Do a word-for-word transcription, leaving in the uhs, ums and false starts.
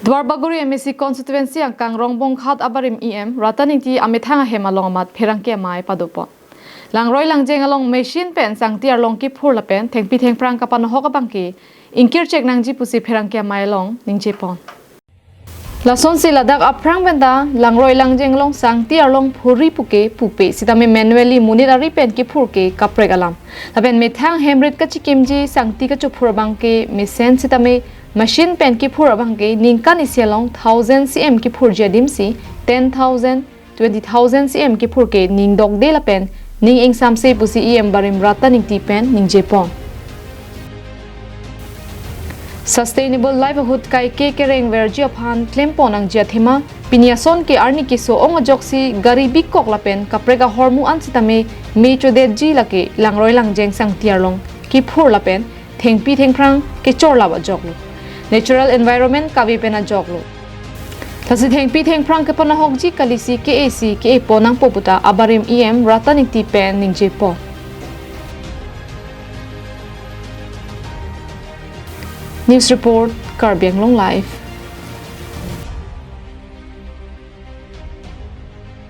Duarbagori M A C constituency angkang Rongbonghat abarim E M Ratan Ingti amethang ahem along amat pherangke amei padopon. Langroi langjeng along machine pen sangti arlong kiphur lapen thengpi thengphrang kapanohok abangke ingkirchek nangji pusi pherangke amei along ningjepon. Lasonsi ladak aphrang penta langroi langjeng along sangti arlong phurri puke pupe sitame manually monit ari pen kiphur ke kaprek alam. Lapen methang hemrit kachikimji sangti kachophur abangke mesen sitame machine pen kiphur abangke ningkan isi along thousand C M kiphurji adimsi ten thousand, twenty thousand C M kiphur ke ning dokde lapen ning ingsamse pusi E M barim Ratan Ingti pen ningjepon. Sustainable livelihood kaike kereng verji aphan klempon nangji athema pini ason ke arni keso ong ajoksi gari bikok lapen kaprek ahormu an sitame me chodetji lake langroi langjeng sangti arlong kiphur lapen thengpi thengphrang kechorlap ajoklo. Natural environment kave pen ajoklo. Lasi thengpi thengphrang kepanohokji kalisi ke-e si ke-epon nangpo puta abarim E M Ratan Ingti pen ningjepon. News report, Karbi Anglong Live.